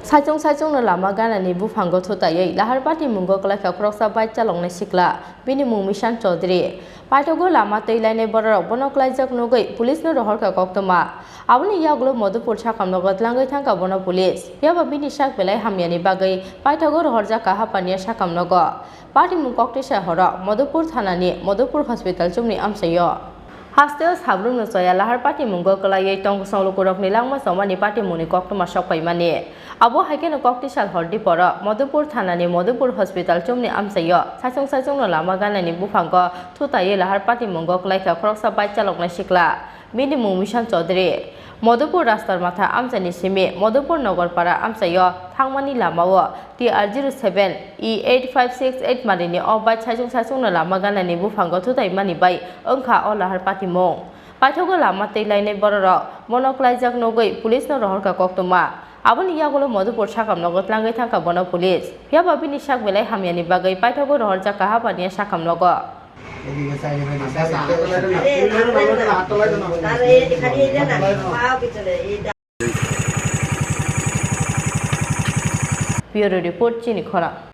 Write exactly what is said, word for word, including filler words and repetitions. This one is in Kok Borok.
Saichung saichungno lama ganani buphango thutaiwi lahar patimungo kwlaikha khoroksa bike chaloknai sikla, bini mung Mishan Chaudhary. Paithago lama twi lainai bororok bono kwlaijak nugwi police-no rohorkha koktwma. Aboni yagulo Madhupur sakamnogo tlangwi thangkha bono police. Phiyaba bini sak belai hamyani bagwi paithago rohorjakha hapaniya sakamnogo. Patimung koktwisa horo Madhupur thanani Madhupur hospital chumni amchaio. Hasteo sabrumno choya lahar patimungo kwlaiwi tong kosong lukurokni langma chomani patimungni koktwma sokpaimani. Abo haikheno koktwisa hor diporo Madhupur thanani Madhupur hospital chumni amchaio saichung saichungno lama ganani buphango thutaiwi lahar patimungo kwlaikha khoroksa bike chaloknai sikla. Bini mung Mishan Chaudhary. Madhupur Rastar Matha amchaini simi Madhupur Nagarpara amchaio thangmani lamao T R zero seven E eight five six eight marini o bike saichung saichungno lama ganani buphango thutaimani bai wngkha o lahar patimung. Paithago lama twi lainai bororok bono kwlaijak nugwi police-no rohorkha koktwma. Aboni yagulo Madhupur sakamnogo tlangwi thangkha bono police. Phiyaba bini sak belai hamyani bagwi paithago rohorjakha hapaniya sakamnogo. Bureau Report, Chini Khorang.